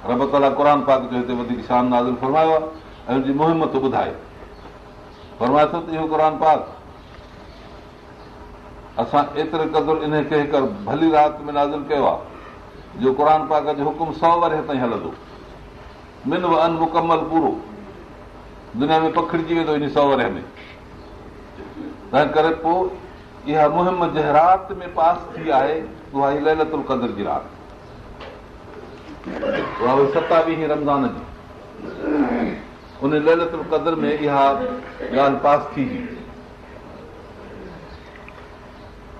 رب تعاليٰ قرآن پاڪ جو هتي وڌيڪ شان نازل فرمايو آهي ۽ ان جي مهم ٿو ٻڌائي. فرمائي ٿو ته اهو قرآن پاڪ اسان ايتري قدر انهي کي هڪ ڀلي رات ۾ نازل ڪيو آهي جو قرآن پاڪ جو حڪم سو ورهيه تائين هلندو من و عن مڪمل پورو دنيا ۾ پکڙجي ويندو انهي سو ورهيه ۾ تنهن ڪري پوء اها مهم جنهن رات ۾ پاس ٿي آهي اها هئي ليلة القدر جي رات اها هئي ستاويهين رمضان جي ان ليلة القدر ۾ اها ڳالهه پاس ٿي هئي.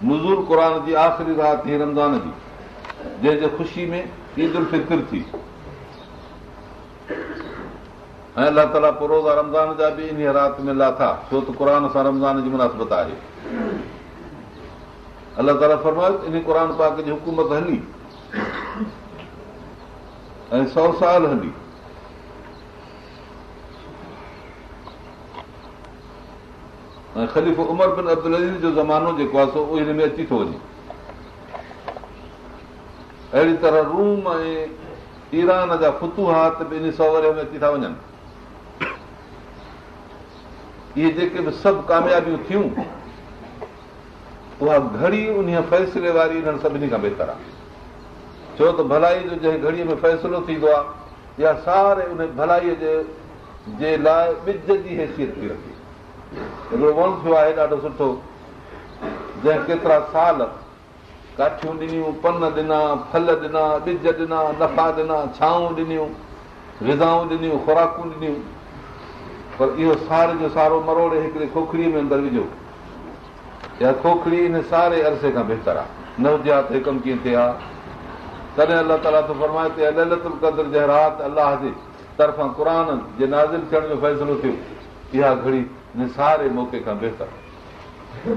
نزول قرآن جي آخري رات هئي رمضان جي، جنهن جي خوشي ۾ عيد الفطر ٿي ۽ الله تعاليٰ پوء روزا رمضان جا به انهيء رات ۾ لاٿا، ڇو ته قرآن سان رمضان جي مناسبت آهي. الله تعاليٰ فرمايو ته انهي قرآن پاڪ جي حڪومت هلي ۽ سو سال هلي. ۽ خليفو عمر بن عبدالعزيز جو زمانو جيڪو آهي سو ان ۾ اچي ٿو وڃي. اهڙي طرح روم ۽ ايران جا فتوحات به ان سو ورهيه ۾ اچي ٿا وڃن. اهي جيڪي به سڀ ڪاميابيون ٿيون اها گهڙي انهيء فيصلي واري انهن سڀني کان بهتر آهي. ڇو ته ڀلائي جو جنهن گهڙيء ۾ فيصلو ٿيندو آهي اها ساري ان ڀلائيء جي جي لاء ٻج جي حيثيت ٿي رکي. هڪڙو وڻ ٿيو آهي ڏاڍو سٺو، جنهن ڪيترا سال ڪاٺيون ڏنيون، پن ڏنا، ڦل ڏنا، ٻج ڏنا، نفعا ڏنا، ڇانو ڏنيون، غذائون ڏنيون، خوراڪون ڏنيون، پر اهو ساري جو سارو مروڙي هڪڙي کوکڙيء ۾ اندر وجهو. اها کوکڙي ان ساري عرصي کان بهتر آهي. نه هجي ها ته هي ڪم ڪيئن ٿئي ها؟ تڏهن الله تعاليٰ ٿو فرمائي ته اها ليلة القدر جنهن رات الله جي طرفان قرآن جي نازل ٿيڻ جو فيصلو ٿيو، اها گهڙي ان ساري موقعي کان بهتر آهي.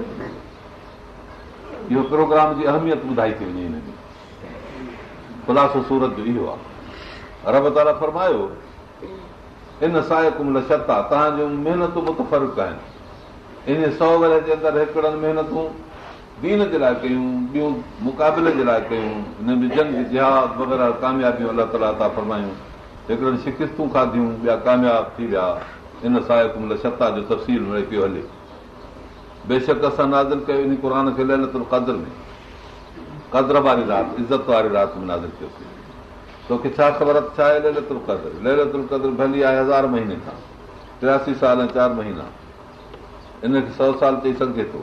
اهو پروگرام جي اهميت ٻڌائي ٿي وڃي. ان ۾ خلاصو سورت جو اهو آهي. رب تعاليٰ فرمايو، ان سعيڪم لشتيٰ توهان جون محنتون متفرق آهن. انهيء سؤ ورهيه جي اندر هڪڙن محنتون دين جي لاء ڪيون، ٻيون مقابلي جي لاء ڪيون، انهن ۾ جنگ، جهاد وغيره ڪاميابيون الله تعاليٰ عطا فرمايون، هڪڙن شڪستون کاڌيون، ٻيا ڪامياب ٿي ويا. ان سعيڪم لشتيٰ جو تفصيل مڙئي پيو هلي. بيشڪ اسان نازل ڪيو انهي قرآن کي ليلة القدر ۾، قدر واري رات، عزت واري رات ۾ نازل ڪيوسين. توکي ڇا خبر ته ڇا آهي ليلة القدر؟ ليلة القدر ڀلي آهي هزار مهيني کان. 83 سال ۽ چار مهينا، ان کي سؤ سال چئي سگهجي ٿو.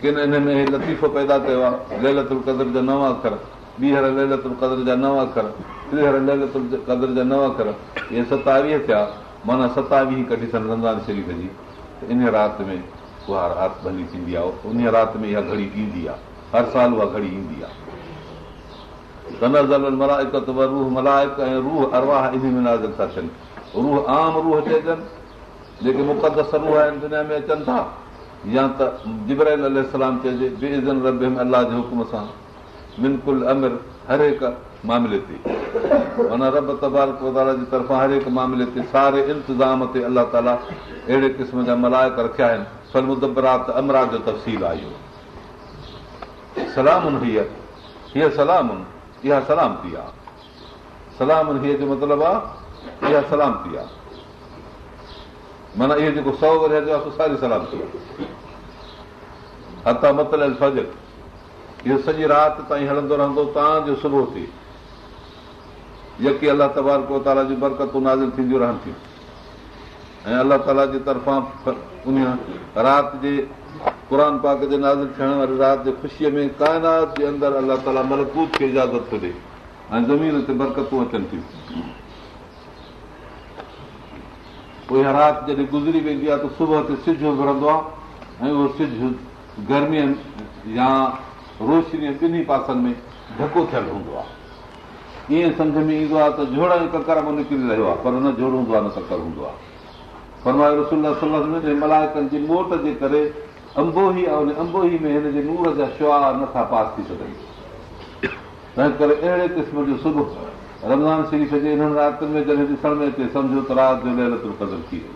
ڪن انهي ۾ هي لطيفو پيدا ڪيو آهي، ليلة القدر جا نو اکر، ٻيهر ليلة القدر جا نو اکر، ٽيهر ليلة القدر جا نو اکر، اهي 27 ٿيا، معنيٰ 27 ڪڍي اٿن رمضان شريف جي ته انهي رات ۾ اها رات ڀلي ٿيندي آهي، انهي رات ۾ اها گهڙي ايندي آهي، هر سال اها گهڙي ايندي آهي. تنزل الملائڪة والروح ملائڪ ۽ روح، ارواح، انهي ۾ نازل ٿا ٿين. روح عام روح چئجن، جيڪي مقدس روح آهن دنيا ۾ اچن ٿا، يا ته جبرائيل عليه السلام چئجي، باذن ربهم الله جي حڪم سان، من ڪل امر هر هڪ معاملي تي، معنيٰ رب تبارڪ وتعاليٰ جي طرفان هر هڪ معاملي تي ساري انتظام تي الله تعاليٰ اهڙي قسم جا ملائڪ رکيا آهن، فالمدبرات امرا جو تفصيل آهي اهو. سلام هي، هي سلام، اها سلامتي آ. سلام هي جو مطلب آ، اها سلامتي آ. معنيٰ اهو جيڪو سؤ ورهيه جو آ سو ساري سلامتي آ. حتيٰ مطلع الفجر، اهو سڄي رات تائين هلندو رهندو تان جو صبح ٿئي. يڪي الله تبارڪ وتعاليٰ جون برڪتون نازل ٿينديون رهن ٿيون. ۽ الله تعاليٰ جي طرفان انهيء رات جي قرآن پاڪ جي نازل ٿيڻ واري رات جي خوشيء ۾ ڪائنات جي اندر الله تعاليٰ ملڪوت کي اجازت ٿو ڏئي ۽ زمين تي برڪتون اچن ٿيون. پوء اها رات جڏهن گذري ويندي آهي ته صبح تي سج اڀرندو آهي ۽ اهو سج گرميء يا روشنيء ٻنهي پاسن ۾ ڍڪو ٿيل هوندو آهي. ائين سمجهه ۾ ايندو آهي ته جهڙ ۽ ڪڪر مان نڪري رهيو آهي، پر نه جهڙ هوندو آهي نه ڪڪر هوندو آهي. فرمايو رسول الله صلي الله عليه وسلم ملائڪن جي موٽ جي ڪري انبوهي آهي ان انبوهي ۾ هن جي نور جا شعاع نه ٿا پاس ٿي سگهن. تنهن ڪري اهڙي قسم جو صبح رمضان شريف جي انهن راتين ۾ جڏهن ڏسڻ ۾ اچي سمجهو ته رات جو ليلة القدر ٿي وئي.